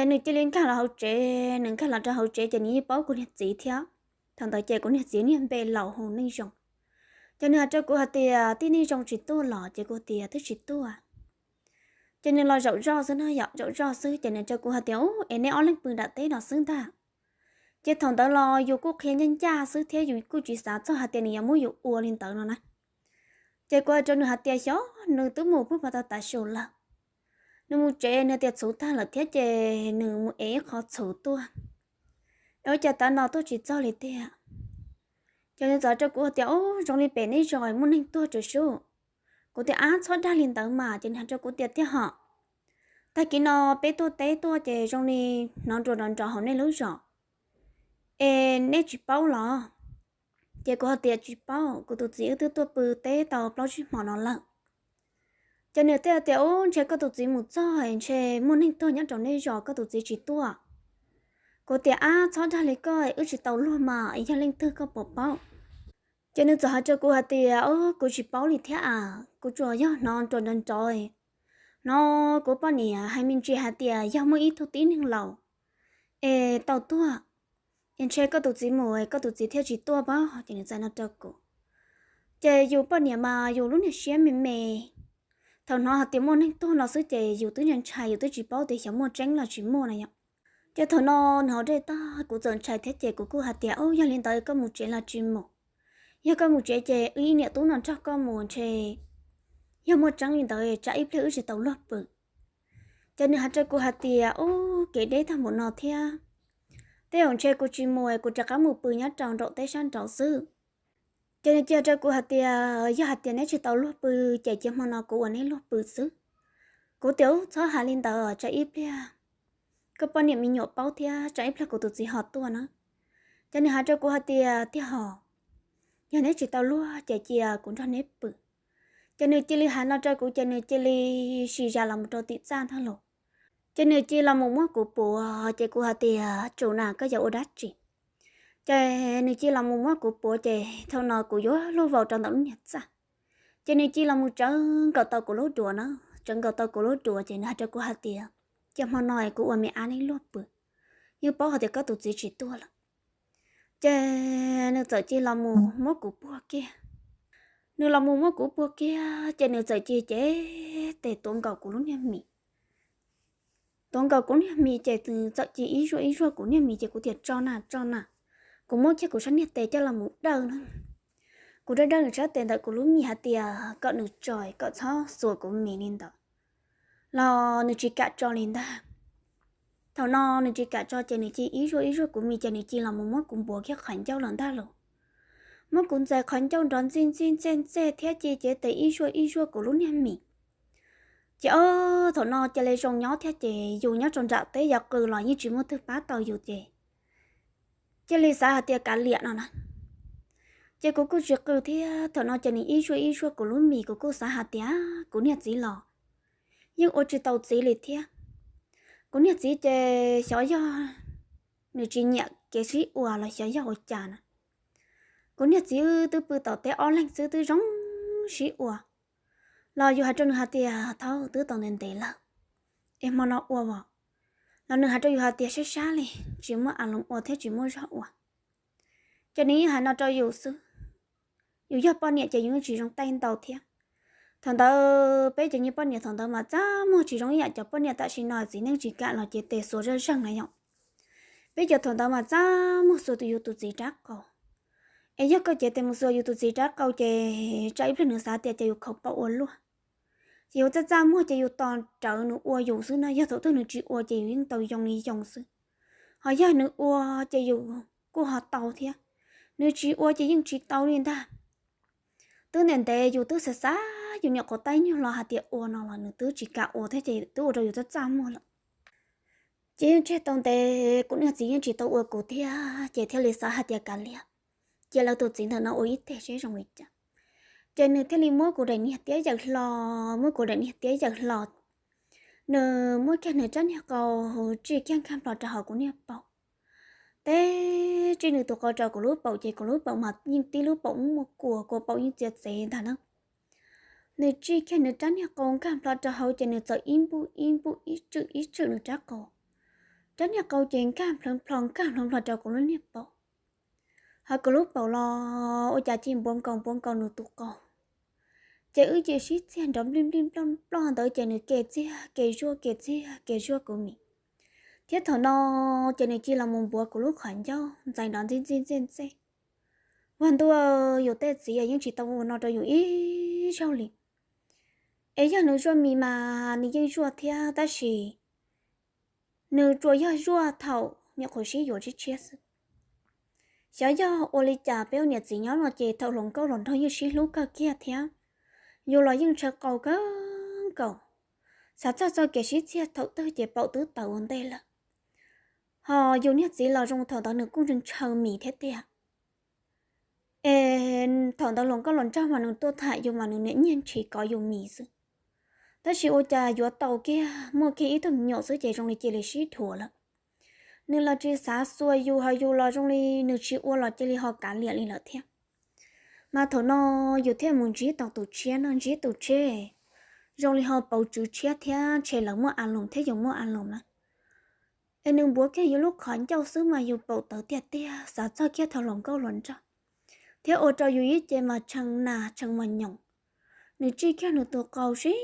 Ces nws cia li nkag los hauv tsev, nws nkag los rau hauv tsev ces nws yeej paub kuv niag txiv thiab. Thaum ntawd ces kuv niag txiv niag npe laus hu Neej Zoo. Ces nws hais rau kuv hais tias, tij Neej Zoo tsis tuaj los? Ces kuv tias twb tsis tuaj. Ces nws los zaum zoj xwb no, yog zaum zoj xwb ces nws rau kuv hais tias, u, es neb ob leeg pw nram teb no xwb ntag. Ces thaum ntawd los yus kuj qhia ncaj ncaj xwb thiab yus kuj tsis xav txog hais tias nws yuav muab yus ua li ntawd no na. Ces kuv hais rau nws hais tias xyov nws twb mus puag pas tau tav su lawm. Nws mus tsev nws tias txhuv tag lawm thiab ces nws mus ev ib qho txhuv tuaj. Ua cas tav no tuaj tsis txog li tiag. Ces nws txawm rau kuv hais tias, u, zoo li pem neb zos muaj neeg tuag rau sub. Kuv tias, ab, txhob dag li ntawd mas. Ces nws hais rau kuv tias, tiag hos, tag kis no peb tuaj teb tuaj ces zoo li hnov nruas nrov nrov hauv nej lub zos, es neb tsis paub los? Ces kuv hais tias, tsis paub, kuv tus txiv wb twb tuaj pw teb tau plaub tsib hmo no lawm. Ces nws thiaj tias, u, ntshe koj tus txiv mus txog ntshe muaj neeg tuag nyob rau nej zos koj tus txiv tsis tuaj. Kuv tias, ab, txhob dag li koj, wb tsis tau luag mas, yog leej twg koj puas paub? Ces nws txawm hais rau kuv hais tias, o, kuv tsis paub li thiab as, kuv tsuas yog hnov nruas nrov nrov, hnov kuv poj niam hais me ntsis hais tias yog muaj ib tug tib neeg laus es tau tuag, es ntshe koj tus txiv mus koj tus txiv thiaj tsis tuaj pab. Ces nws txawm no rau kuv. Ces yus poj niam mas yus lub niag siab me me, thaum hnov hais tias muaj neeg tuag no xwb ces yus twb ntshai ntshai, yus twb tsis paub tias xyov muaj tseeb los tsis muaj no yom. Ces thaum no nws hauv dej tag kuv txawm ntshai thiab ces kuv kuj hais tias, o, yog li ntawd koj mus tsev los tsis mus? Yog koj mus tsev ces wb ib niam tub no nrog koj mus ntshe yog muaj tseeb li ntawd tsam ib pliag wb tsis tau luag pw. Ces nws hais rau kuv hais tias, u, kev deb tag npaum no thiab, tej zaum ntshe kuv tsis mus, kuv rov qab mus pw nyob rau nraum teb sab nraud xwb. Ces nws cia rau kuv hais tias, yog hais tias neb tsis tau luag pw ces cia hmo no kuv ua neb luag pw xwb. Kuv tias, u, txhob hais li ntawd, tsam ib pliag koj poj niam me nyuam paub thiab tsam ib pliag kuv tus txiv ho tuaj na. Ces nws hais rau kuv hais tias, tiag hos, yog neb tsis tau luag ces cia kuv nrog neb pw. Ces nws cia li hais no rau kuv ces nws cia li sis zam los mus rau tim txaj ntag los. Ces nws cia los mus muab kuv puav ces kuv hais tias, tsum na, koj yuav ua dab tsi? Ces nws cia los mus muab kuv puav ces thaum no kuv yuav luag vau rau ntawm lub niag txaj. Ces nws cia los mus tsawv nkaus tau kuv lub duav na, tsawv nkaus tau kuv lub duav ces nws hais rau kuv hais tias, cia hmo no kuv ua me ab neb luag pw, yeej paub hais tias koj tus txiv tsis tuaj lawm. Ces nws txawm cia los mus muab kuv puag kiag. Nws los mus muab kuv puag kiag ces nws txawm cia cev tes tuav nkaus kuv lub niag mis. Tuav nkaus kuv niag mis ces nws txawm cia ib zuaj ib zuaj kuv niag mis ces kuv tias, tso na, tso na. Kuv muab kiag kuv sab niag tes coj los mus dawj na. Kuv dawj dawj nws sab tes ntawm kuv lub mis hais tias kom nws tso, kom txhob xuas kuv mis li ntawd los nws tsis kam tso li ntag. Thaum no nws tsis kam tso ces nws cia ib zuaj ib zuaj kuv mis ces nws cia los mus muab kuv npuav kiag qhov ncauj lawm ntag los. Muab kuv ntxais qhov ncauj nrov ntxij ntxij ntxej ntxej thiab cia cev tes ib zuaj ib zuaj kuv lub niag mis. Ces o, thaum no cia li zoo nyob thiab ces yus nyob rau nram teb yuav qw los yeej tsis muaj twg pab tau yus ces cia li xav hais tias kav liam no na. Ces kuv kuj tsis qw thiab, thaum no ces nws ib zuaj ib zuaj kuv lub mis kuv kuj xav hais tias kuv niag txiv los yeej ua tsis tau txiv li thiab. Kuv niag txiv ces xyov yog nws tsis nyiam kev sib ua los xyov yog ua cas na. Kuv niag txiv twb pw tom teb ob leeg xwb twb zoo sib ua, los yus hais rau nws hais tias thaub twb tau ntev ntev lawm, es hmo no ua os, los nws hais rau yus hais tias sab sab li, tsis muaj a loos ua thiab tsis muaj zog ua. Ces nws yeej hais no rau yus xwb. Yus yog poj niam ces yus yeej tsis zoo taij ntau thiab. Thaum ntawd peb cov niag poj niam thaum ntawd mas txaj muag tsis zoo ib yam cov poj niam tam sim no, txiv neej tsis kam los ces tes xuas zoj zeeg na yom. Peb cov thaum ntawd mas txaj muag xuas yus tus txiv rab qau. Es yog koj cev tes mus xuas yus tus txiv rab qau ces tsam ib pliag nws xav tias ces yus khaus paum ua luaj. Ces yus txaj txaj muag ces yus tos rawv nws ua yus xwb na, yog thaum twg nws tsis ua ces yus yeej tau yoo li yoo xwb. Ho yog nws ua ces yus kuj ho tau thiab, nws tsis ua ces yeej tsis tau li ntag. Twb ntev ntev yus twb xav xav yus niam quav taib nyuag los hais tias ua no los nws twb tsis kam ua thiab ces twb ua rau yus txaj txaj muag lawm. Ces yeej tseg tau ntev kuv niag txiv yeej tsis tau ua kuv thiab ces thiaj li xav hais tias kav liam, cia lawv tus txiv ntawm no ua ib teg seb zoo li cas. Ces nws thiaj li muab kuv daim niag tiab yawm hlo, muab kuv daim niag tiab yawm hlo, nws muab kiag nws rab niag qau tsij kiag nkag nplo rau hauv kuv niag paum. Teb tsij nws tus qau rau kuv lub paum ces kuv lub paum mas yeej tib lub paum muaj muaj kua, kua paum yeej txiav txev ntag na. Nws tsij kiag nws rab niag qau nkag nplo rau hauv ces nws txawm ib npuj ib npuj ib tswm ib tswm nws rab qau. rab niag qau ces nkag nplhov nplhov nkag nplhov nplhov rau kuv lub niag paum. Hos kuv lub paum los ua cas cia npuav nkaus npuav nkaus nws tus qau. Ces wb cia sib txiag nrov nplij nplij nploj nploj ntawd ces nws ke txiag ke zuaj ke txiag ke zuaj kuv mis. Thiab thaum no ces nws cia los mus npuav kuv lub qhov ncauj ntxais nrov ntxij ntxij ntxej ntxej. Ua ntu, yus tej txiv yeej tsis tau ua no rau yus ib zaug li. Es yog nws zuaj mis mas nws yeej zuaj thiab tab sis nws tsuas yog zuaj thaum nyuam qhuav sib yuav tshiab tshiab xwb. Xyov yog ua li cas peb ua niam txiv nyob no ces thaum hluas nkauj hluas nraug yeej sib hlub kawg kiag thiab. Yus los yeej ntshaw qau kawg nkaus, xav txog txoj kev sib txiag thaum twg ces paum twb tawv ua ntej lawm. Hos yus niag txiv los zoo thaum ntawd nws kuj ntshaw mis thiab tiag. Es thaum ntawd hluas nkauj hluas nraug mas nws tuaj tham yus mas nws niaj hnub nrhiav kom yus mis xwb. Tab sis ua cas yuav tau kiag muaj kiag ib tug me nyuam xwb ces zoo li cia li sib dhuav lawm. Nws los tsis xav xuas yus hos yus los zoo li nws tsis ua los cia li ho kav liam li lawm thiab. Mas thaum no yus thiaj mus ntsib tau tus tshiab no, ntsib tus tshiab zoo li ho pauv tswv tshiab thiab ntshe lawv muaj a loos thiab yus muaj a loos na. Es nws npuav kiag yus lub qhov ncauj xwb mas yus paum tawv tiag tiag, xav txog kiag thaum hluas nkauj hluas nraug thiab ua rau yus ib ce mas tshee nas tshee mos nyoos. Nws tsij kiag nws tus qau sib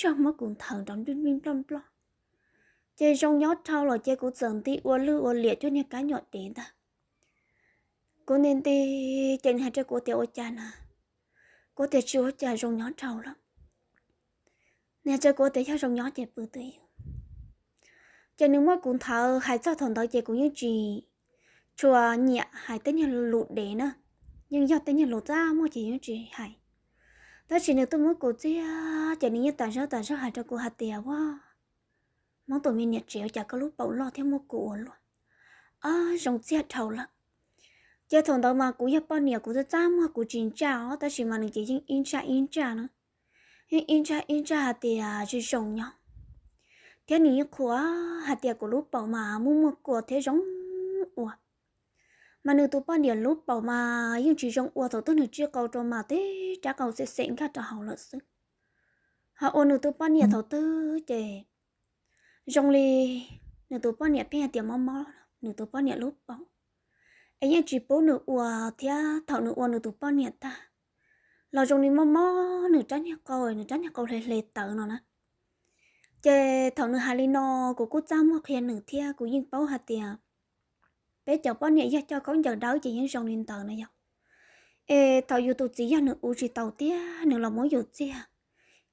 zog muab kuv nthawv nrov nplij nplij nploj nploj. Ces zoo nyob dhau lawm ces kuv txawm nti ua lwj ua liam cuag niag kab nyuam dev ntag. Kuv nti nti ces nws hais rau kuv tias ua cas na, kuv tias tsis ua cas zoo nyob dhau lawm. Nws hais rau kuv tias yog zoo nyob ces pw twj ywm. Ces nws muab kuv nthawv, hais txog thaum ntawd ces kuv yeej tsis tshua nyiam hais tej niag lus dev na, yeej yog tej niag lus txaj muag ces yeej tsis hais. Tab sis nws tuaj muab kuv txiag ces nws yeej tas zog tas zog hais rau kuv hais tias ua Hmoob tus me niam tsev, ua cas koj lub paum loj thiab muab kuv ua luaj, o zoo txiag dhau lawm. Ces thaum ntawd mas kuv yog poj niam kuv txaj txaj muag kuv tsis ntsaj os, tab sis mas nws ces yeej ib ntsaj ib ntsaj na, yeej ib ntsaj ib ntsaj hais tias zoo zoo nyob. Thiab nws yeej qhuas hais tias kuv lub paum mas muaj muaj kua thiab zoo ua. Mas nws tus poj niam lub paum mas yeej tsis zoo ua, thaum twg nws tsij qau rau mas tej rab qau xem xem nkag rau hauv lawm xwb. Ho ua nws tus poj niam thaum twg ces zoo li nws tus poj niam pheej hais tias mob mob nws tus poj niam lub paum, es yeej tsis pub nws ua, thiab thaum nws ua nws tus poj niam tag los zoo li mob mob nws rab niag qau, nws rab niag qau hle hle tawv no na. Ces thaum nws hais li no, kuv kuj txaj muag qhia nws thiab kuv yeej paub hais tias peb cov poj niam yog coj khaub ncaws dawb ces yeej zoo li ntawd na yog. Es thaum yus tus txiv yog nws ua tsis taus tiag nws los muab yus txiag,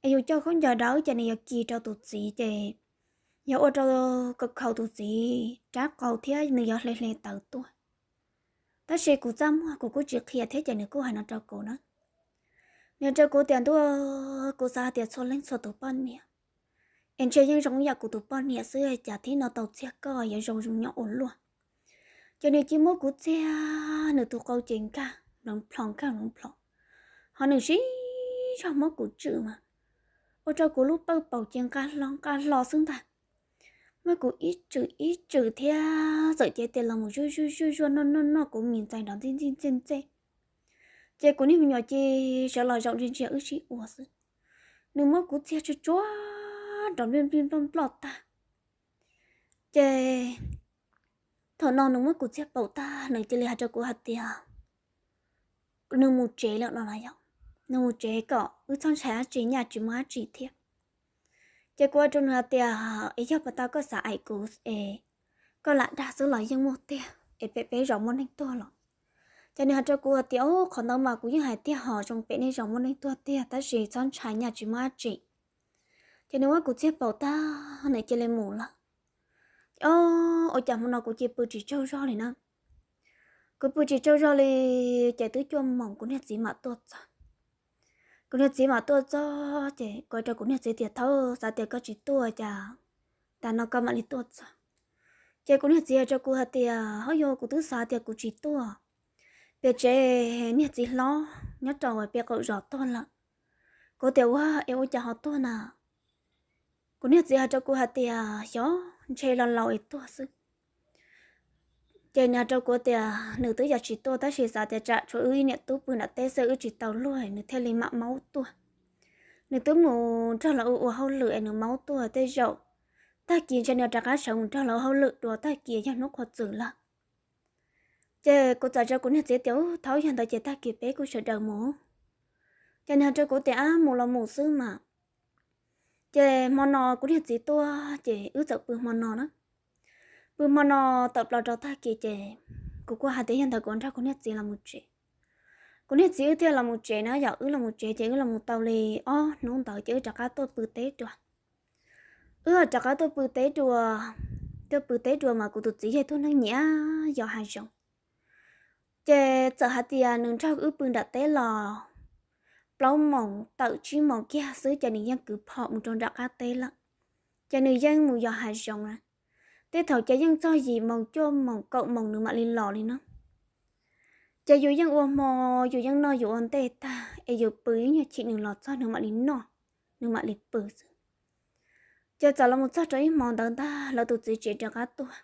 es yus coj khaub ncaws dawb ces nws yuav kis rau tus txiv ces yog ua rau khaus tus txiv rab qau thiab nws yuav hle hle tawv tuaj. Tab sis kuv txaj muag kuv kuj tsis qhia thiab ces nws kuj hais no rau kuv na. Nws hais rau kuv tias ntuj, kuv xav hais tias txhua leej txhua tus poj niam es ntshe yeej zoo yam kuv tus poj niam xwb, cas thib no tau txiag koj yuav zoo zoo nyob ua luaj. Ces nws cia muab kuv txiag, nws tus qau ces nkag nploov nplho nkag nploov nplho, ho nws sib zog muab kuv tswm mas ua rau kuv lub pawj paum ces nqa hlo nqa hlo xwb ntag. Muab kuv ib tswm ib tswm thiab txawm cev tes los mus zuj zuj zuj zuaj noj noj noj kuv mis ntxais nrov ntxij ntxij ntxej ntxej. Ces kuv niag me nyuam ces sawv los zaum ntsia ntsia wb sib ua xwb. Nws muab kuv txiag tsuag tsuag nrov nplij nplij nploj nploj tag. Ces thaum no nws muab kuv txiag paum tag nws cia li hais rau kuv hais tias nws mus tsev lawm no na yom, nws mus tsev kom wb txhob ntshai dab tsi, nyaj tsis muaj dab tsi thiab. Ces kuv hais rau nws hais tias es yog pas tau koj xav aim kuv es koj lam dag xwb los yeej muaj tiag, es pem peb zos muaj neeg tuag los. Ces nws hais rau kuv hais tias o, qhov ntawd mas kuv yeej hais tiag hos zoo pem nej zos muaj neeg tuag tiag, tab sis txhob ntshai, nyaj tsis muaj dab tsi. Ces nws muab kuv txiag paum tag nws cia li mus lawm. O, ua cas hmo no kuv cia pw tsis tsaug zog li na. Kuv pw tsis tsaug zog li, ces twb cuaj moos kuv niag txiv mam tuaj txog. Kuv niag txiv mam tuaj txog ces kuv hais rau kuv niag txiv tias thaum xav tias koj tsis tuaj cas tas no koj mam li tuaj txog. Ces kuv niag txiv hais rau kuv hais tias ho yog kuv twb xav tias kuv tsis tuaj, pem tsev niag txiv hlob nyob rau pem qaum zos tuag lawm. Kuv tias ua es ua cas ho tuag na. Kuv niag txiv hais rau kuv hais tias xyov ntshe los laus es tuag xwb. Ces nws hais rau kuv tias nws twb yog tsis tuaj tab sis xav tias tsam tshuav wb ib niam tub pw nram teb xwb wb tsis tau luag nws thiaj li mam maub tuaj. Nws twb mus nrog lawv ua ua hauj lwm es nws maub tuaj, tej zaum Tag kis ntshe nws rov qab sawv mus nrog lawv hauj lwm dua, tag kis yog hnub qhua txwm lawm. Ces kuv txawm rau kuv niag txiv tias, Ub, thaum yog ntawd ces tag kis peb kuj sawv daws mus. Ces nws hais rau kuv tias, Ab, mus los mus xwb mas. Ces hmo no kuv niag txiv tuaj ces wb txawm pw hmo no na. Pw hmo no tawm plaws rau tag kis ces kuv kuj hais tias yog ntawd kuv nrog kuv niag txiv los mus tsev. Kuv niag txiv wb thiaj los mus tsev na, yog wb los mus tsev ces wb los mus tau li ob hnub ntawd ces wb rov qab tuaj pw teb dua. Wb rov qab tuaj pw teb dua, tuaj pw teb dua mas kuv tus txiv yog ib tug neeg nyiam yos hav zoov. Ces txawm hais tias nws nrog wb pw nram teb los plaub moos tawm tsib moos kiag xwb ces nws yeej kwv phom mus rau nram qab teb lawm. Ces nws yeej mus yos hav zoov na. Tej thaum ces yeej txog yim moos cuaj moos kaum moos nws mam li los li no. Ces yus yeej ua hmo, yus yeej noj yus ua ntej tag es yus pw ib nyuag chim nws los txog nws mam li noj, nws mam li pw xwb. Ces txawm los mus txog rau ib hmo ntawd ntag lawv tus txiv tsev rov qab tuaj.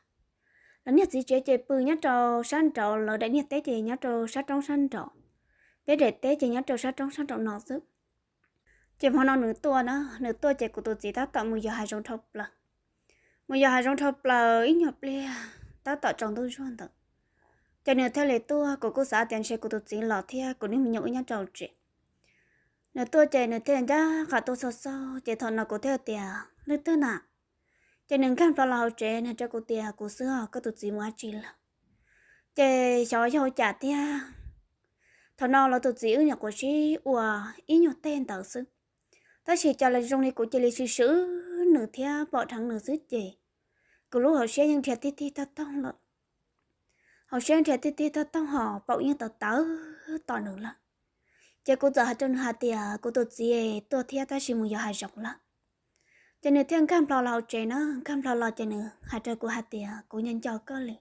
Lawv niag txiv tsev ces pw nyob rau sab nraud, lawv daim niag teb ces nyob rau sab roob sab nraud, peb daim teb ces nyob rau sab roob sab nraum no xwb. Ces hmo no nws tuaj na, nws tuaj ces kuv tus txiv tab tom mus yos hav zoov dhau plaws. Mus yos hav zoov dhau plaws ib nyuag pliag tab tom tsaus ntuj zuag ntawd, ces nws thiaj li tuaj. Kuv kuj xav tias ntshe kuv tus txiv los thiab kuv niag me nyuam wb nyob rau tsev. Nws tuaj ces nws thiaj ncaj qha tuaj xauj xauj, ces thaum no kuv thiaj tias, Leej twg na? Ces nws nkag nplo los hauv tsev, nws hais rau kuv tias, Kuv xwb os, koj tus txiv mus dab tsi lawm? Ces xyov yog ua cas tiag, thaum no lawv tus txiv wb nyuam qhuav sib ua ib nyuag teg ntawd xwb, tab sis cas zoo li kuv cia li swm swm nws thiab pom dheev nws xwb ces kuv lub hauv siab yeej nrhiav tig tig tog toog lawm. Hauv siab nrhiav tig tig tog toog hos paum yeej tawv tawv tos nws lawm. Ces kuv txawm hais rau nws hais tias, Kuv tus txiv tuaj thiab tab sis mus yos hav zoov lawm. Ces nws thiaj nkag nplo los hauv tsev na, nkag nplo los ces nws hais rau kuv hais tias, Kuv nco nco koj li,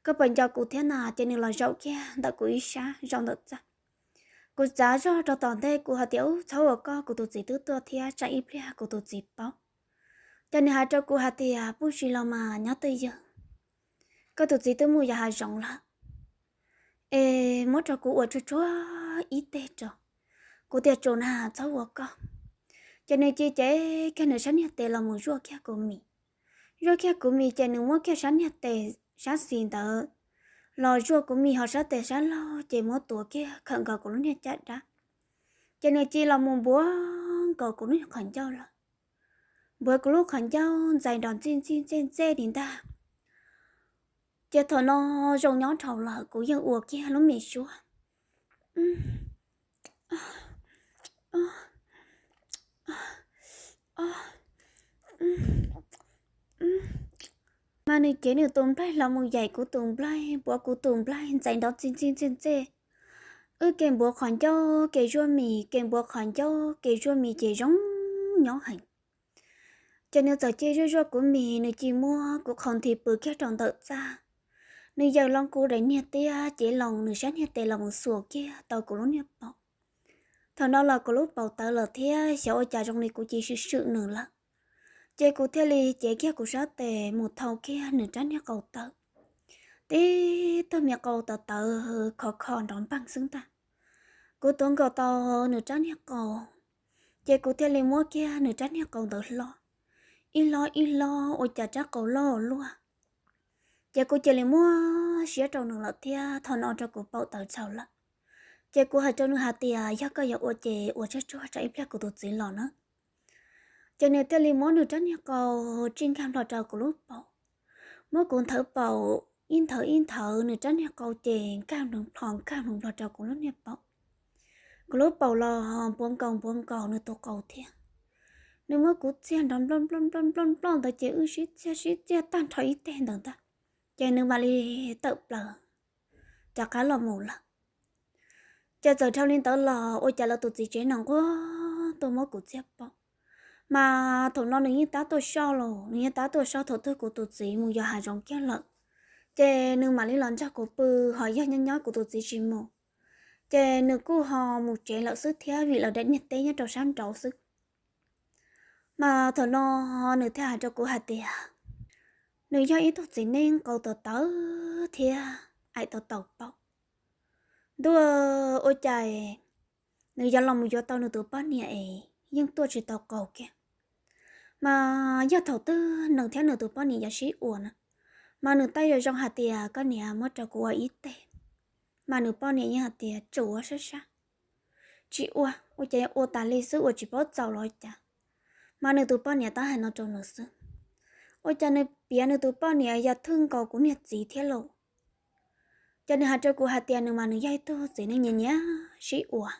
koj puas nco kuv thiab na? Ces nws los zaum kiag ntawm kuv ib sab, zaum ntawm txaj. Kuv txav zog rau tom ntej, kuv hais tias, Ub, txhob ua koj, kuv tus txiv twb tuaj thiab, tsam ib pliag kuv tus txiv paub. Ces nws hais rau kuv hais tias, Pub tsis los mas nyob twj ywm, koj tus txiv twb mus yos hav zoov lawm es muab rau kuv ua tsuag tsuag ib teg rau. Kuv tias, Tsuas na, txhob ua koj. Ces nws cia li cev kiag nws sab niag tes los mus zuaj kiag kuv mis. Zuaj kiag kuv mis ces nws muab kiag sab niag tes sab xis ntawd los zuaj kuv mis, ho sab tes sab laug ces muab tuav kiag khawm nkaus kuv lub niag caj dab. Ces nws cia li los mus npuav nkaus kuv lub qhov ncauj lawm, npuav kuv lub qhov ncauj ntxais nrov ntxij ntxij ntxej ntxej li ntag. Ces thaum no zoo nyob dhau lawm, kuv yeej ua kiag lub me suab mas nws cev nws tus nplaig los mus yaim kuv tus nplaig, npuav kuv tus nplaig ntxais nrov ntxij ntxij ntxej ntxej. Wb ke npuav qhov ncauj ke zuaj mis, ke npuav qhov ncauj ke zuaj mis ces zoo nyob heev. Ces nws txawm cia li zuaj zuaj kuv mis, nws cia li muab kuv qhau nthi pw kiag rau ntawm txaj. Nws yaws los kuv daim niag tiab, cev los nws sab niag tes los mus xuas kiag tau kuv lub niag paum. Thaum no los kuv lub paum tawv lawm thiab xyov ua cas zoo li kuv cia li swm swm nws lawm. Ces kuv thiaj li cev kiag kuv sab tes mus thau kiag nws rab niag qau tawv. Tib tug me qau tawv tawv khov kho nrov npeeg xwb ntag. Kuv tuav nkaus tau nws rab niag qau, ces kuv thiaj li muab kiag nws rab niag qau ntawd hlob, ib hlob ib hlob ua cas rab qau loj luaj. Ces kuv cia li muab siab rau nws lawm thiab, thaum no rau kuv paum tawv txhaum lawm. Ces kuv hais rau nws hais tias, Yog koj yuav ua ces ua tsuag tsuag tsam ib pliag kuv tus txiv los na. Ces nws thiaj li muab nws rab niag qau tsij nkag nplo rau kuv lub paum, muab kuv nthawv paum ib nthawv ib nthawv, nws rab niag qau ces nkag nplo nkag nplo rau kuv lub niag paum. Kuv lub paum los npuav nkaus npuav nkaus nws tus qau thiab. Nws muab kuv txiag nrov nploj nploj nploj nploj nploj ntawd ces wb sib txiag sib txiag tag nrho ib teg ntawd ntag, ces nws mam li tawm plaws rov qab los mus lawm. Ces txawm dhau li ntawd los ua cas lawv tus txiv tsev no nquag tuaj muab kuv txiag paum. Mas thaum no nws yeej tab tuaj soj los, nws yeej tab tuaj soj thaum twg kuv tus txiv mus yos hav zoov kiag lawm, ces nws mam li los nrog kuv pw, ho yog nyob nyob kuv tus txiv tsis mus, ces nws kuj ho mus tsev lawm xwb thiab vim lawv daim niag teb nyob rau sab nraud xwb. Mas thaum no nws thiaj hais rau kuv hais tias, nws yog ib tug txiv neej qau tawv tawv thiab aim tau tau paum. Ntuj, ua cas nws yuav los mus yuav tau nws tus poj niam es yeej tuaj tsis tau qau kiag. Mas yog thaum twg nws thiab nws tus poj niam yuav sib ua na, mas nws teb zoo zoo hais tias, koj niam, muab rau kuv ua ib teg. Mas nws poj niam yeej hais tias, tsum ua sab sab, tsis ua, ua cas yuav ua tas li xwb, ua tsis paub txaus los cas. Mas nws tus poj niam tab hais no rau nws xwb. Ua cas nws piav nws tus poj niam yog thwj nkaus kuv niag txiv thiab lauj. Ces nws hais rau kuv hais tias nws mas nws yog ib tug txiv neej nyiam nyiam sib ua.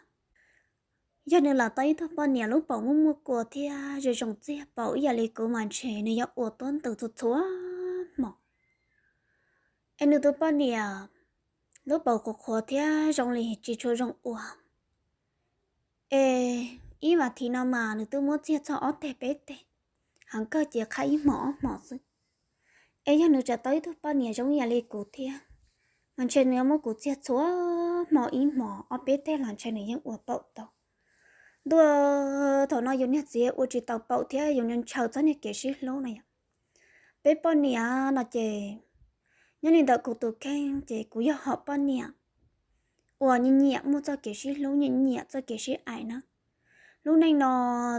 Yog nws lam tau ib tug poj niam lub paum muaj muaj kua thiab zoo zoo txiag paum ib yam li kuv mas ntshe nws yuav ua tuab ntws txhua txhua hmo. Es nws tus poj niam lub paum qhuav qhuav thiab zoo li tsis tshua zoo ua. Es ib vas thiv no mas nws twb muab txiag txog ob teg peb teg, heev kawg ces qhab ib hmo ob hmo xwb. Es yog nws tseem tau ib tug poj niam zoo ib yam li kuv thiab, mas ntshe nws yuav muab kuv txiag txhua hmo ib hmo ob peb teg los ntshe nws yeej ua paum tau. Ntuj, thaum no yus niag txiv ua tsis tau paum thiab yus ntshaw txog niag kev sib hlub no yom. Peb poj niam no ces, nyob li ntawm kuv tus kheej ces kuv yog hom poj niam uas nyiam nyiam muaj txoj kev sib hlub, nyiam nyiam txoj kev sib aim na. Lub neej no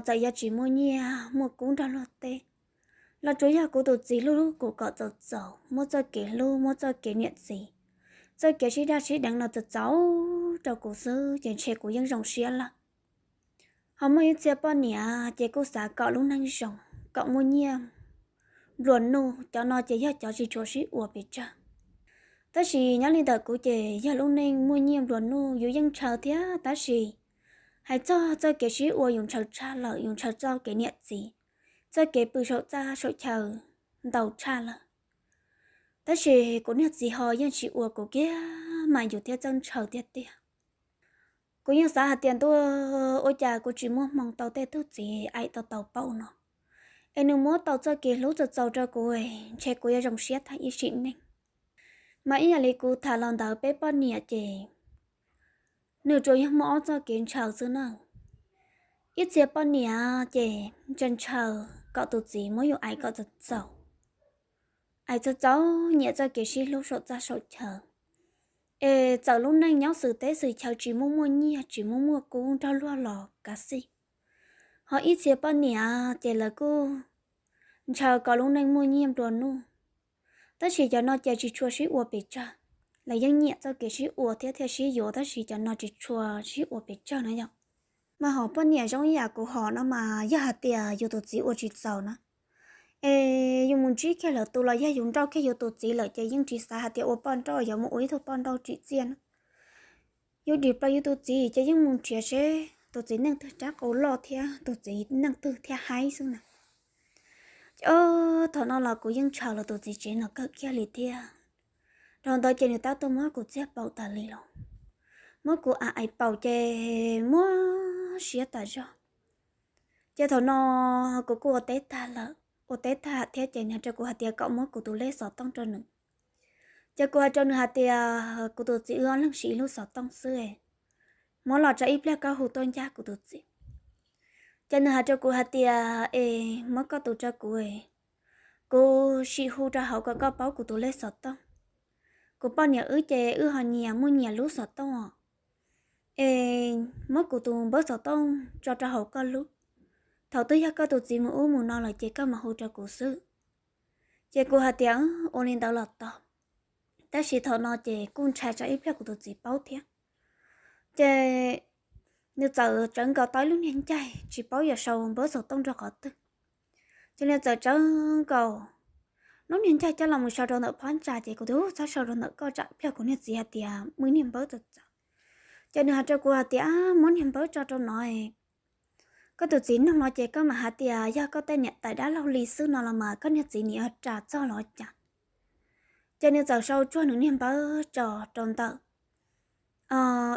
txawm yuav tsis muaj nyiaj muaj kub nrog luag teb, los tsuas yog kuv tus txiv hlub hlub kuv kom txaus txaus, muab txoj kev hlub, muab txoj kev niam txiv, txoj kev sib daj sib deev no txaus txaus rau kuv xwb ces ntshe kuv yeej zoo siab lawm. Ho muaj ib txhia poj niam ces kuj xav kom lub neej zoo, kom muaj nyiaj nplua nuj, cov no ces yog cov tsis tshua sib ua pes tsawg. Tab sis nyob li ntawm kuv ces yog lub neej muaj nyiaj nplua nuj yus yeej ntshaw thiab, tab sis hais txog txoj kev sib ua yus ntshaw tshaj lawm, yus ntshaw txoj kev niam txiv, txoj kev pw saum txaj saum chaw ntau tshaj lawm. Tab sis kuv niag txiv ho yeej tsis ua kuv kiag mas yus thiaj txawj ntshaw tiag tiag. Kuv yeej xav hais tias ntuj, ua cas kuv tsis muaj hmoo tau tej tug txiv aim tau tau paum no, es nws muab tau txoj kev hlub txaus txaus rau kuv, ntshe kuv yuav zoo siab tag ib sim neej. Mas ib yam li kuv tham los ntawd peb poj niam ces nws tsuas yog muaj ob txoj kev ntshaw xwb na. Ib txhia poj niam ces ntshaw ntshaw kom tus txiv muab yus aim kom txaus txaus, aim txaus txaus, nyiam txoj kev sib hlub saum txaj saum chaw, es txawm lub neej nyob xwm teb xwm chaw tsis muaj muaj nyiaj tsis muaj muaj kub nrog luag los kav xij. Ho ib txhia poj niam ces lawv kuj ntshaw kom lub neej muaj nyiaj nplua nuj, tab sis cov no ces tsis tshua sib ua pes tsawg. Lawv yeej nyiam txoj kev sib ua thiab thiaj sib yuav, tab sis cov no tsis tshua sib ua pes tsawg na yom. Mas hom poj niam zoo ib yam kuv hom no mas yog hais tias yus tus txiv ua tsis txaus na, es yus mus ntsib kiag lawv tus los yog yus nrauj kiag yus tus txiv lawm ces yeej tsis xav hais tias ua poj nrauj yuav mus ua ib tug poj nrauj tsim txiaj na. Yus dim plaws yus tus txiv ces yeej mus nrhiav seb tus txiv neej twg rab qau loj thiab tus txiv neej twg thiab haib xwb na. Ces thaum no los kuv yeej ntshaw los tus txiv tsev no kawg kiag li thiab. Rau ntawd ces nws tab tuaj muab kuv txiag paum tas li los, muab kuv aim aim paum ces muab siab tas zog. Ces thaum no kuv kuj ua teb tag lawm, ua teb tag thiab ces nws rau kuv hais tias kom muab kuv tus lej xov tooj rau nws. Ces kuv hais rau nws hais tias kuv tus txiv wb ob leeg siv ib lub xov tooj xwb, muab los tso ib pliag koj hu tuaj ncaj kuv tus txiv. Ces nws hais rau kuv hais tias es muab koj tus rau kuv, kuv sim hu rau hauv kom koj paub kuv tus lej xov tooj. Kuv poj niam wb ces wb ho nyias muaj nyias lub xov tooj os. Es muab kuv tus npawb xov tooj tso rau hauv koj lub, thaum twg yog koj tus txiv mus ub mus no lawm ces koj mam hu rau kuv xwb. Ces kuv hais tias ua li ntawd los tau, tab sis thaum no ces kuj ntshai tsam ib pliag kuv tus txiv paub thiab. Ces nws txawm tsawv nkaus tau ib lub niag ncaig tsis paub yuav sau npawb xov tooj rau qhov twg. Ces nws txawm tsawv nkaus lub niag ncaig coj los mus sau rau ntawm phab ntsa, ces kuv tias txhob sau rau ntawm koj tsam pliag kuv niag txiv hais tias muaj ib niag npawb txaus txaus. Ces nws hais rau kuv hais tias muab niag npawb tso rau no, koj tus txiv nug no ces koj mam hais tias yog koj tej niam tais dab laug li xwb no los mas koj niag txiv nim ua ras txog los cas. Ces nws txawm sau tsuag nws niag npawb tso rau ntawm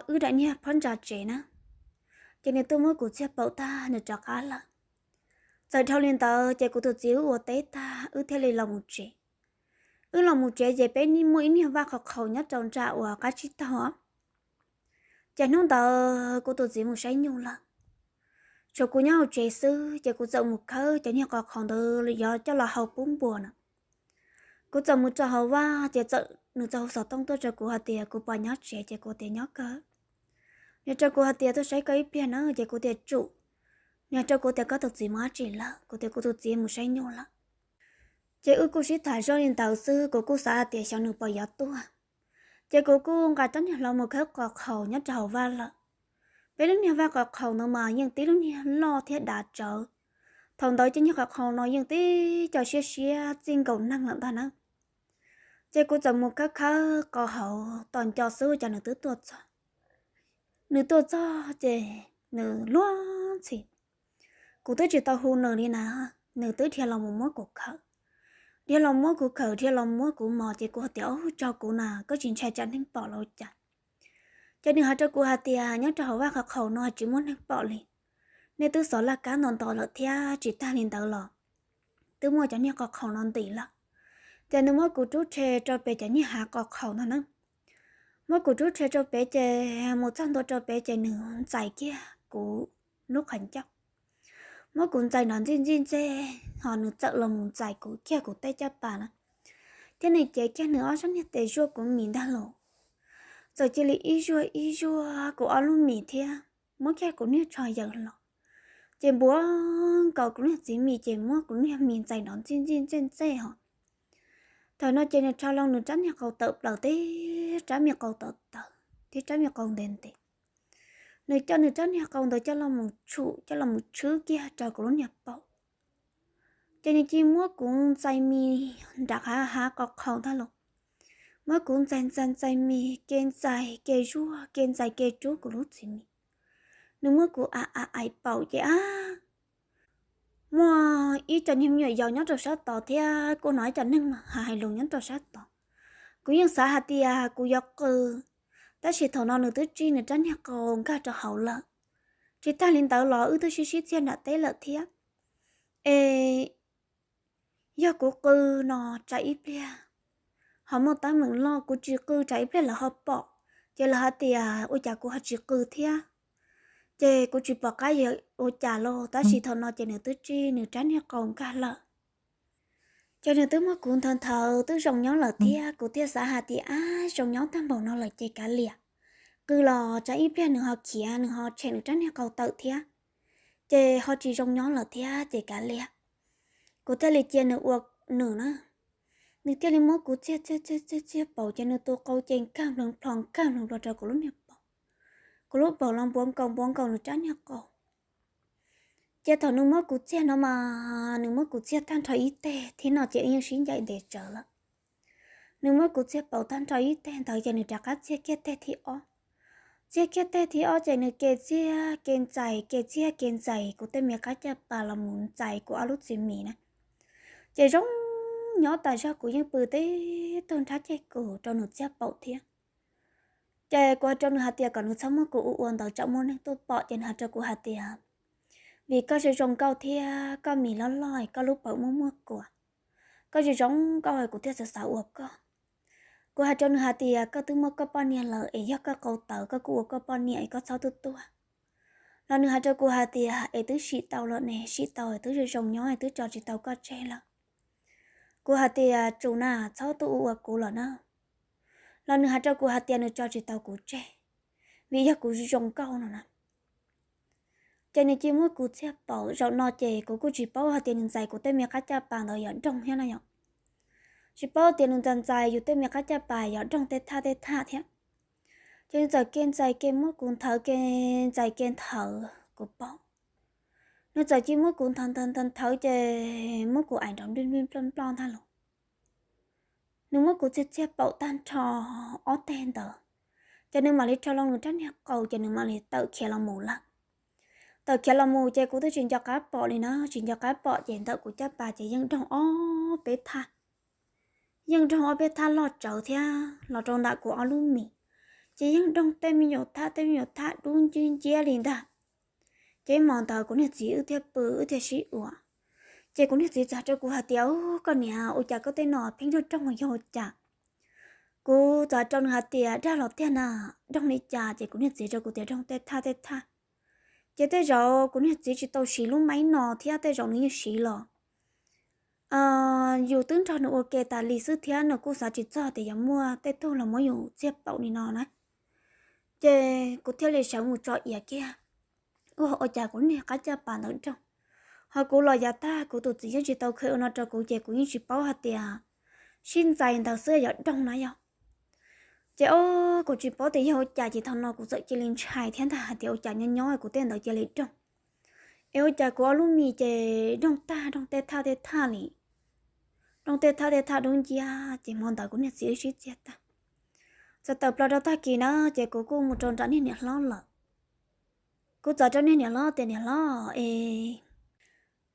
wb daim niag phab ntsa tsev na. Ces nws tuaj muab kuv txiag paum tag nws rov qab lawm. Txawm dhau li ntawd ces kuv tus txiv wb ua teb tag wb thiaj li los mus tsev. Wb los mus tsev ces peb muaj ib niag vaj qhov qhaus nyob rau nram uas qab tsib taug. Ces hnub ntawd kuv tus txiv mus saib nyuj lawm, tshuav kuv nyob hauv tsev xwb, ces kuv txawm mus khawb cov niag qhov qhaus ntawd yuav coj los hau pub npua na. Kuv txawm mus txog hauv vaj ces txawm nws txawm hu xov tooj tuaj rau kuv hais tias kuv puas nyob tsev, ces kuv tias nyob kawg. Nws rau kuv hais tias tuaj saib koj ib pliag na, ces kuv tias tsum. Nws hais rau kuv tias koj tus txiv mus dab tsi lawm? Kuv tias kuv tus txiv mus saib nyuj lawm. Ces wb kuj sib tham zoj li ntawd xwb, kuv kuj xav hais tias xyov nws puas yuav tuaj. Ces kuv kuj nqa rab niag hlau mus khawb qos qhaus nyob rau hauv vaj lawm. Peb lub niag vaj qos qhaus ntawd mas yeej tib lub niag loj thiab dav tsawv. Thaum ntawd ces niag qos qhaus no yeej tib co siab siab txij nkaus neeg lawm ntag na. Ces kuv txawm mus khawb khawb qos hauv tos nco xwb ua cas nws twb tuaj txog. Nws tuaj txog ces nws luag ntxhi. Kuv twb tsis tau hu nws li na, nws twb dhia los mus muab kuv khawm. Dhia los muab kuv khawm, dhia los muab kuv mos, ces kuv hais tias, Ub, tso kuv na, koj tsis ntshai tsam neeg pom los cas? Ces nws hais rau kuv hais tias, Nyob rau hauv vaj qos qhaus no tsis muaj neeg pom li. Nej twb xov laj kab nto nto lawm thiab, tsis tag li ntawd los twb muaj cov niag qos qhaus no ntim lawm. Ces nws muab kuv rub rhe rau pem cov niag hav qos qhaus no na. Muab kuv rub rhe rau pem ces mus txog ntua rau pem ces nws ntxais kiag kuv lub qhov ncauj. Muab kuv ntxais nrov ntxij ntxij ntxej, ho nws txawm los mus ntxais kuv kiag kuv tej caj pas na. Thiab nws cev kiag nws ob sab niag tes zuaj kuv mis ntag los. Txawm cia li ib zuaj ib zuaj kuv ob lub mis thiab muab kiag kuv niag tsho yaws los. Ces npuav nkaus kuv niag txiv mis ces muab kuv niag mis ntxais nrov ntxij ntxij ntxej ntxej ho. Thaum no ces nws rho loo nws rab niag qau tawm plaws tib rab me qau tawv tawv thiab rab me qau ntev ntev. Nws coj nws rab niag qau ntawd coj los mus tshum coj los mus tshwb kiag rau kuv lub niag paum. Ces nws cia muab kuv ntxais mis nram hav qos qhaus ntag los. Muab kuv ntxais ntxais ntxais mis, ke ntxais ke zuaj, ke ntxais ke rub kuv lub txiv mis. Nws muab kuv a a aim paum ces a, muaj ib co niag me nyuam yaus nyob rau sab tod thiab kuj hnov ib co neeg hais lus nyob rau sab tod. Kuv yeej xav hais tias kuv yuav qw, tab sis thaum no nws twb tsij nws rab niag qau nkag rau hauv lawm. Tsis tag li ntawd los wb twb sib sib txiag nram teb lawm thiab. Es yog kuv qw no tsam ib pliag ho muaj teeb meem loj, kuv tsis qw tsam ib pliag lawv ho pom, ces lawv hais tias ua cas kuv ho tsis qw thiab. Ces kuv tsis pom qab yuav ua cas los, tab sis thaum no ces nws twb tsij nws rab niag qau nkag lawm. Ces nws twb muab kuv nthawv nthawv twb zoo nyob lawm thiab, kuv thiaj xav hais tias ab, zoo nyob tag npaum no lawm ces kav liam, qw los tsam ib pliag nws ho khiav nws ho tshem nws rab niag qau tawm thiab, ces ho tsis zoo nyob lawm thiab ces kav liam. Kuv thiaj li cia nws ua nws na. Nws thiaj li muab kuv txiag txiag txiag txiag txiag paum ces nws tus qau ces nkag nploos plho nkag nploos plho rau kuv lub niag paum. Kuv lub paum los npuav nkaus npuav nkaus nws rab niag qau. Ces thaum nws muab kuv txiag no mas nws muab kuv txiag tag nrho ib teg thiab no ces yeej sib ncaim ntev tsawv lawm. Nws muab kuv txiag paum tag nrho ib teg ntawd ces nws rov qab txiag kiag teg thib ob. Txiag kiag teg thib ob ces nws ke txiag ke ntxais ke txiag ke ntxais kuv tej me qab caj pas los mus ntxais kuv ob lub txiv mis na. Ces zoo nyob tas zog kuv yeej pw tib tug nrhab ceg kus rau nws txiag paum thiab. Ces kuv hais rau nws hais tias kom nws txhob muab kuv ua ua ntawd tsam muaj neeg tuaj pom, ces nws hais rau kuv hais tias, vim koj zoo zoo nkauj thiab koj mis loj loj, koj lub paum muaj muaj kuas, koj zoo zoo nkauj kuv thiaj xav xav ua koj. Kuv hais rau nws hais tias koj twb muaj koj poj niam lawm es yog koj qau tawv koj kuj ua koj poj niam es koj txhob tuaj tuaj. Los nws hais rau kuv hais tias es twb sim tau lawm ne, sim tau es twb zoo zoo nyob es twb tso tsis tau koj tseg lawm. Kuv hais tias tsum na, txhob tuaj ua ua kuv lawm na. Los nws hais rau kuv hais tias nws tso tsis tau kuv tseg, vim yog kuv zoo nkauj no na. Ces nws cia muab kuv txiag paum, zaum no ces kuv kuj tsis paub hais tias nws ntxais kuv tej me qab caj pas ntawd yog doog thiab no yom. Tsis paub tias nws ntxais ntxais yus tej me qab caj pas yog doog tej thaj tej thaj thiab. Ces nws txawm ke ntxais ke muab kuv nthawv ke ntxais ke nthawv kuv paum. Nws txawm cia muab kuv nthawv nthawv nthawv nthawv ces muab kuv aim nrov nplij nplij nploj nploj ntag los. Nws muab kuv txiag txiag paum tag nrho ob teg ntawd, ces nws mam li rho loo nws rab niag qau ces nws mam li tawm khiav los mus lawm. Tawm khiav los mus ces kuv twb tsis nco qab pom li na, tsis nco qab pom ces ntawm kuv caj pas ces yeej doog ob peb thaj. Yeej doog ob peb thaj loj tsawv thiab los rau ntawm kuv ob lub mis, ces yeej doog tej me nyuam thaj tej me nyuam thaj dub nciab nciab li ntag. Ces hmo ntawd kuv niag txiv wb thiaj pw wb thiaj sib ua. Ces kuv niag txiv txawm hais rau kuv hais tias, Ub, koj niam, ua cas koj tej no pheej doog doog yog ua cas? Kuv txawm hais rau nws hais tias, Dag los tiag na, doog li cas? Ces kuv niag txiv rau kuv tias, Doog tej thaj tej thaj. Ces tej zaum kuv niag txiv tsis tau siv lub maib no thiab tej zaum nws yeej siv los. Yus twb nrog nws ua ke tas li xwb thiab nws kuj xav tsis txog tias yuav muaj tej tug los muab yus txiag paum li no na. Ces kuv thiaj li sawv mus tso iav kiag. ua cas kuv niag qab caj pas ntawd doog. Ho kuv los yav tag kuv tus txiv yeej tsis tau qhia ua no rau kuv ces kuv yeej tsis paub hais tias sib ntxais ntawd xwb yog doog na yog. Ces o, kuv tsis paub tias yog ua cas ces thaum no kuv txawm cia li ntshai thiab ntag hais tias ua cas nyob nyob kuv tej ntawd cia li doog. Es ua cas kuv ob lub mis ces doog tag, doog tej thaj tej thaj li, doog tej thaj tej thaj dub nciab. Ces hmo ntawd kuv niag txiv wb sib txiag tag. Txog tawm plaws rau tag kis na ces kuv kuj mus rau nram niag niam hlob lawm. Kuv txawm rau niag niam hlob tias, niam hlob es,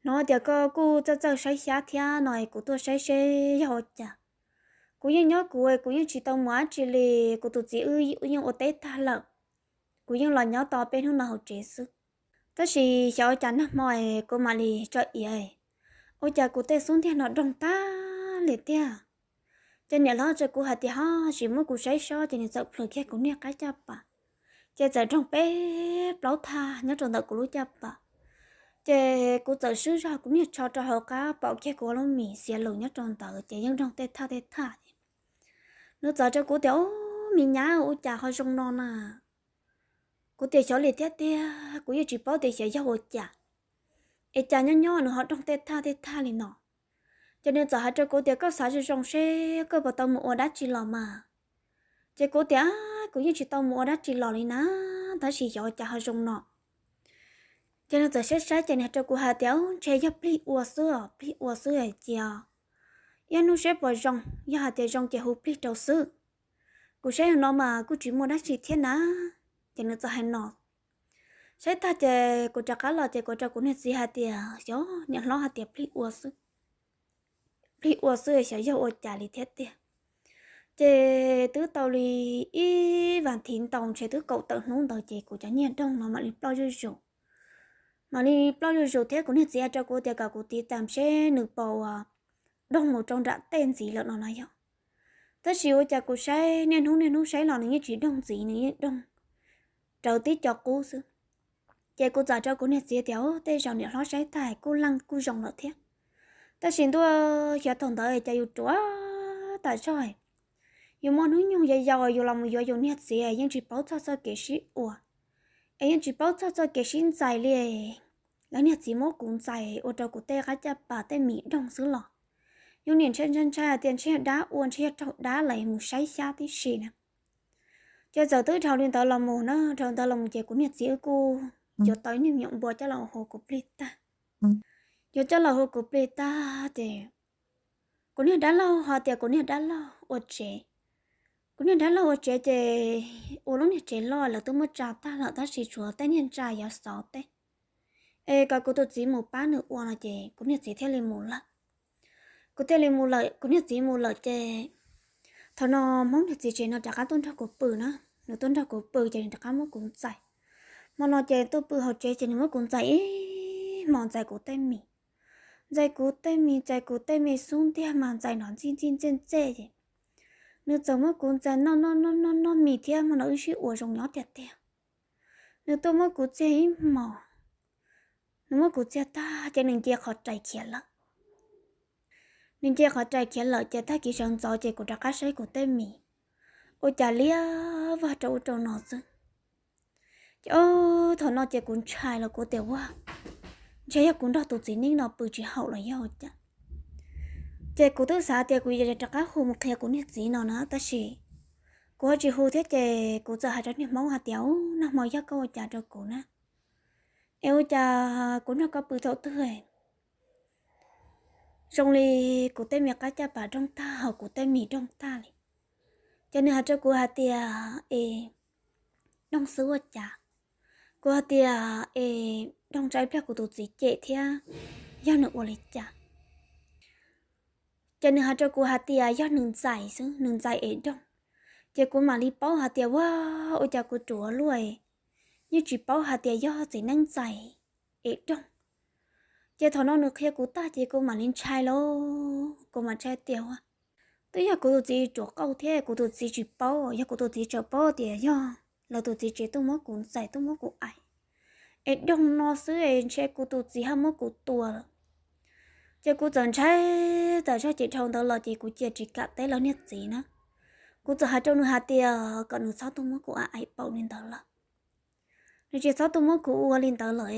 hnov tias koj kuj txawj txawj saib xyab thiab no es kuv tuaj saib seb yog ua cas. Kuv yeej nyob kuv, kuv yeej tsis tau mus dab tsi li. Kuv tus txiv wb yeej ua teb tag lawm, kuv yeej los nyob tau peb hnub no hauv tsev xwb. Tab sis xyov ua cas nag hmo es kuv mam li tso iav, ua cas kuv tej xub ntiag no doog tag li tiag. Ces niam hlob tsa kuv hais tias ho tsis muab kuv saib sob ces nws txawm plhws kiag kuv niag qab caj pas, ces txawm doog peb plaub thaj nyob rau ntawm kuv lub caj pas. Ces kuv txawm swb zog kuv niag tsho rau hauv qab pom kiag kuv lub mis xiav lus nyob rau ntawd ces yeej doog tej thaj tej thaj. Nws txawm rau kuv tias, o, me nyab, ua cas ho zoo no na? Kuv tias xyov li thiab tiag, kuv yeej tsis paub tias xyov yog ua cas, es cas nyob nyob nws ho doog tej thaj tej thaj li no. Ces nws txawm hais rau kuv tias koj xav zoo zoo seb koj puas tau mus ua dab tsi los mas. Ces kuv tias kuv yeej tsis tau mus ua dab tsi los li na, tab sis xyov ua cas ho zoo no. Ces nws txawm saib saib ces nws rau kuv hais tias ntshe yog plig ua xwb, plig ua xwb cia, ib hnub seb puas zoo, yog hais tias zoo ces hu plig rau xwb. Kuv saib no mas kuj tsis muaj dab tsi thiab na. Ces nws txawm hais no. Saib tag ces kuv rov qab los ces kuv rau kuv niag txiv hais tias xyov niam hlob hais tias plig ua xwb, plig ua xwb xyov yog ua cas li thiab tiag. Ces twb tau li ib vas thiv ntau ntshe twb kaum tawm hnub ntawd ces kuv cov nyiaj doog no mam li ploj zuj zus. Mam li ploj zuj zus thiab kuv niag txiv hais rau kuv tias kom kuv tiv tam seb nws puas doog mus rau nram tej ntxiv lawm no na yog. Tab sis ua cas kuv saib niaj hnub niaj hnub saib los nws yeej tsis doog ntxiv, nws yeej doog rawv tib co qub xwb. Ces kuv txawm rau kuv niag txiv tias tej zaum niam hlob saib tag kuj leej kuj zoo lawm thiab. Tab sis ntuj, xyov thaum ntawd cas yus ruam tas zog, yus muaj hnub nyoog yau yau yus los mus yuav yus niag txiv yeej tsis paub txog txoj kev sib ua, es yeej tsis paub txog txoj kev sib ntxais li. Lawv niag txiv muab kuv ntxais ua rau kuv tej qab caj pas tej mis doog xwb los yus niam ntshai ntshai ntshai tias ntshe yog dab ua, ntshe yog raug dab lawv mus saib xyab tib si na. Ces txawm twb dhau li ntawd los mus na, dhau ntawd los mus ces kuv niag txiv wb kuj yuav tau ib niag me nyuam npua coj los hu kuv plig tag. Yuav coj los hu kuv plig tag ces kuv niag dab laug ho tias kuv niag dab laug ua tsev. Kuv niag dab laug ua tsev ces ua lub niag tsev loj lawv twb muab tsa tag lawm tab sis tshuav tej niag ntsa yuav xov teb, es kom kuv tus txiv mus pab nws ua no ces kuv niag txiv thiaj li mus lawm. Kuv thiaj li mus lawm, kuv niag txiv mus lawm ces thaum no Hmoob niag txiv tsev no rov qab tuaj nrog kuv pw na. Nws tuaj nrog kuv pw ces nws rov qab muab kuv ntxais. Hmo no ces tuaj pw hauv tsev ces nws muab kuv ntxais ib hmos, ntxais kuv tej mis, ntxais kuv tej mis, ntxais kuv tej mis xub ntiag mas ntxais nrov ntxij ntxij ntxej ntxej ces nws txawm muab kuv ntxais noj noj noj noj noj mis thiab hmo no wb sib ua zoo nyob tiag tiag. Nws tuaj muab kuv txiag ib hmos, nws muab kuv txiag tag ces nws nce qhov rais khiav lawm. Nws nce qhov rais khiav lawm ces tag kis sawv ntxov ces kuv rov qab saib kuv tej mis, ua cas liab vog rau ub rau no xwb. Ces o, thaum no ces kuv ntshai los kuv tias ua, ntshe yog kuv nrog tus txiv neej no pw tsis haum los yog ua cas. Ces kuv twb xav tias kuv yuav rov qab hu mus qhia kuv niag txiv no na tab sis kuv ho tsis hu thiab ces kuv txawm hais rau niag Hmoob hais tias, u, nag hmo yog koj ua cas rau kuv na? Es ua cas kuv nrog koj pw thaum twg zoo li kuv tej me qab caj pas doog tag ho kuv tej mis doog tag li? Ces nws hais rau kuv hais tias, es doog xwb ua cas? Kuv hais tias, es doog tsam ib pliag kuv tus txiv cem thiab yog nws ua li cas? Ces nws hais rau kuv hais tias yog nws ntxais xwb, nws ntxais es doog. Ces kuv mam li paub hais tias, ua, ua cas kuv ruam luaj, yeej tsis paub hais tias yog txiv neej ntxais es doog. Ces thaum no nws qhia kuv tag ces kuv mam li ntshai lauj, kuv mam ntshai tias ua, twb yog kuv tus txiv ruam qauj thiab kuv tus txiv tsis paub, yog kuv tus txiv txawm paub tias yog lawv tus txiv tsev tuaj muab kuv ntxais tuaj muab kuv aim es doog no xwb es ntshe kuv tus txiv ho muab kuv tua lawm. Ces kuv txawm ntshai tas zog ces dhau ntawd los ces kuv cia tsis kam teb lawv niag txiv na. Kuv txawm hais rau nws hais tias kom nws txhob tuaj muab kuv aim paum li ntawd lawm. Nws tsis txhob tuaj muab kuv ua li ntawd lawm,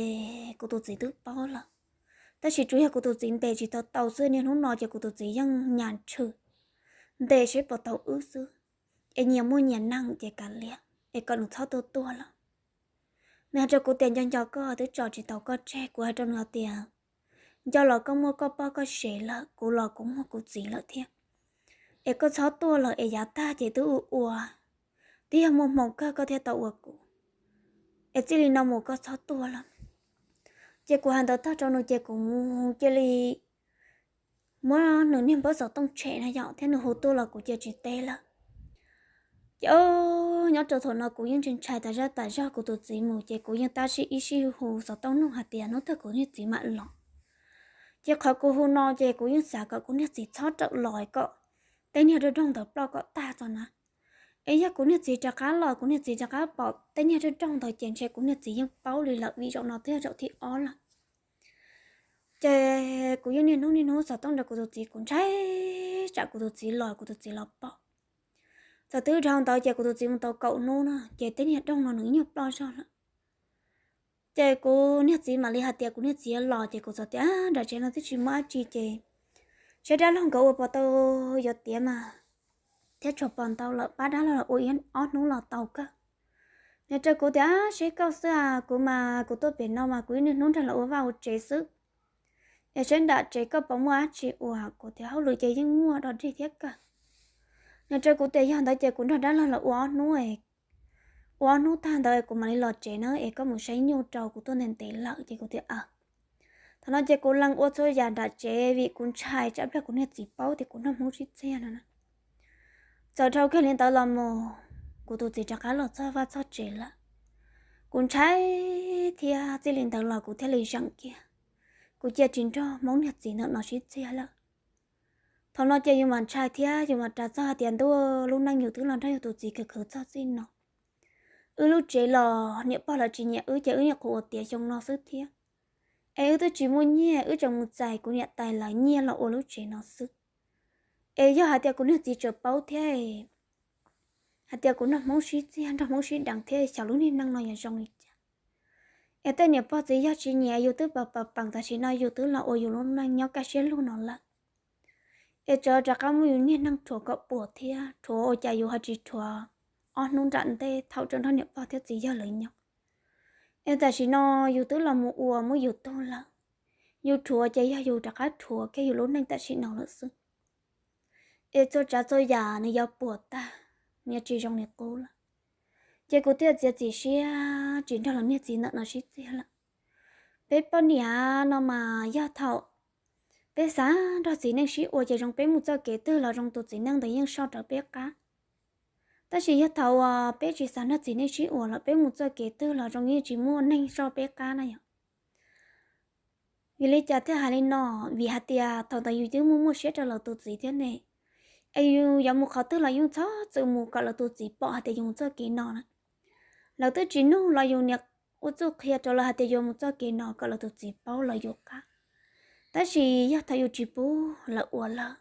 kuv tus txiv twb paub lawm. Tab sis tsuas yog kuv tus txiv ntes tsis tau tau xwb, niaj hnub no ces kuv tus txiv yeej nyas ntshw ntes seb puas tau wb xwb. Es nyias muaj nyias neej ces kav liam, es kom nws txhob tuaj tuaj lawm. Nws hais rau kuv tias nco nco koj, twb tso tsis tau koj tseg. Kuv hais rau nws hais tias nco los koj muaj koj poj koj sev lawm, kuv los kuv muaj kuv txiv lawm thiab. Es koj txhob tuaj lawm, es yav tag ces twb ua ua, twb yog muaj hmoo kawg koj thiaj tau ua kuv, es txij li no mus koj txhob tuaj lawm. Ces kuv hais ntawd tag rau nws ces kuv cia li muab nws niag npawb xov tooj tshem na yom, thiab nws hu tuaj los kuv cia tsis teb lawm. Ces nyob rau thaum no kuv yeej ntshai ntshai tas zaj tas zog, kuv tus txiv mus ces kuv yeej tab sis ib sij hu xov tooj nug hais tias hnub twg kuv niag txiv mam los. Ces qhov kuv hu no ces kuv yeej xav kom kuv niag txiv txhob rawm los kom tej niag rooj rooj ntawd ploj kom tag txog na. Es yog kuv niag txiv rov qab los, kuv niag txiv rov qab pom tej niag rooj rooj ntawd ces ntshe kuv niag txiv yeej paub li lawm, vim zaum no twb yog zaum thib ob lawm. Ces kuv yeej niaj hnub niaj hnub xov tooj rau kuv tus txiv, kuv ntshai tsam kuv tus txiv los, kuv tus txiv los pom. Txawm twb dhau ntawd ces kuv tus txiv mus tau kaum hnub no ces tej niag rooj no nws nyuag ploj zog lawm. Ces kuv niag txiv mam li hais tias kuv niag txiv los, ces kuv txawm tias nram tsev no twb tsis muaj dab tsi ces seb dab laug nkawd ua puas tau yuav tiav mas, thiab tshuav puas ntau lawm, pab dab laug los ua ib ob hnub los tau kawg. Nws rau kuv tias seb koj xwb as, kuv mas kuv tuaj pem no mas kuv ib niaj hnub nrog lawv ua vaj ua tsev xwb. Es seb nram tsev koj puas muaj dab tsi ua? Kuv tias hauj lwm ces yeej muaj dog dig thiab kawg. Nws rau kuv tias yog ntawd ces kuv nrog dab laug los ua ob hnub, ua ob hnub tag ntawd kuv mam li los tsev na, es koj mus saib nyuj rau, kuv tuaj ntev ntev lawm. Ces kuv tias aw. Thaum no ces kuv lees ua txhua yam nram tsev vim kuv ntshai tsam pliag kuv niag txiv paub tias kuv noj Hmoob sib txiag no na. Txawm dhau kiag li ntawd los mus, kuv tus txiv rov qab los txog vaj txog tsev lawm. Kuv ntshai thiab, txij li ntawd los kuv thiaj li zeem kiag, kuv cia tsis nrog Hmoob niag txiv ntawm no sib txiag lawm. Thaum no ces yus mam ntshai thiab yus mam rov txog hais tias ntuj, lub neej yus twb los nrog yus tus txiv khwv khwv txog txij no. Wb lub tsev los niam pog lawv tsis nyiam wb ces wb nyuam qhuav ua tiav xyoo no xwb thiab. Es wb twb tsis muaj nyiaj, wb tseem mus txais kuv niam tais lawv nyiaj los ua lub tsev no xwb. Es yog hais tias kuv niag txiv tseem paub thiab hais tias kuv nrog Hmoob sib txiag, nrog Hmoob sib deev thiab, xyov lub niag neej no yuav zoo li cas. Es tej niam pog txiv yawg tsis nyiam yus twb pab pab peem, tam sim no yus twb los ua yus lub neej nyob kaj siab lug no lawm. Es tseem rov qab muab yus niag neej rhuav kom puas thiab, rhuav ua cas yus ho tsis rhuav ob hnub nram ntej thaum tseem nrog niam pog thiab txiv yawg lawv nyob. Es tam sim no yus twb los mus ua muab yus tug lawm, yus rhuav ces yog yus rov qab rhuav kiag yus lub neej tam sim no lawm xwb. Es txhua tsav txhua yam nws yuav puas tag, nws yuav tsis zoo li qub lawm. Ces kuv thiaj txiav txim siab tsis nrog lawv niag txiv ntawm no sib txiag lawm. Peb poj niam no mas yog thaum peb xav nrog txiv neej sib ua ces zoo peb mus txoj kev twg los zoo tus txiv neej ntawd yeej soj rawv peb qab. Tab sis yog thaum uas peb tsis xav nrog txiv neej sib ua lawm, peb mus txoj kev twg los zoo yeej tsis muaj neeg soj peb qab na yom. Vim li cas thiaj hais li no? Vim hais tias thaum ntawd yus twb muaj muaj siab rau lawv tus txiv thiab ne, es yus yuav mus qhov twg los yeej txhob txwm mus kom lawv tus txiv pom hais tias yus mus txoj kev no na. Lawv twb tsis nug los yus niam ua txuj qhia rau lawv hais tias yuav mus txoj kev no kom lawv tus txiv paub lawv yus qab. Tab sis yog thaum yus tsis pub lawv ua lawm,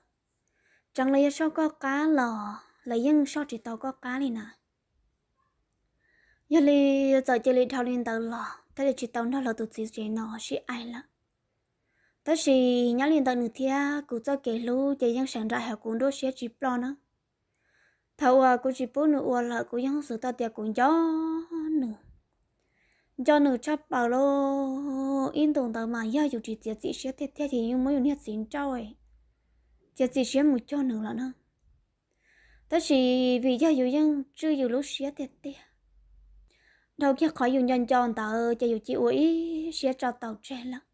tseev lawv yuav soj koj qab los lawv yeej soj tsis tau koj qab li na. Yog li txawm cia li dhau li ntawd los thiaj li tsis tau nrog lawv tus txiv tsev no sib aim lawm. Tab sis nyob li ntawm nws thiab kuv txoj kev hlub ces yeej sawv nram hauv kuv nruab siab tsis ploj na. Thaum uas kuv tsis pub nws ua lawm kuv yeej xav tau tias kuv nco nws, nco nws tshaj plaws lauj. Ib ntus ntawd mas yog yus tsis txiav txim siab tiag tiag ces yeej muab yus niag txiv nrauj, txiav txim siab mus cuag nws lawm na. Tab sis vim yog yus yeej tswj yus lub siab tiag tiag, dhau kiag qhov yus nco nco ntawd ces yus cia ua ib siab tso tau tseg lawm.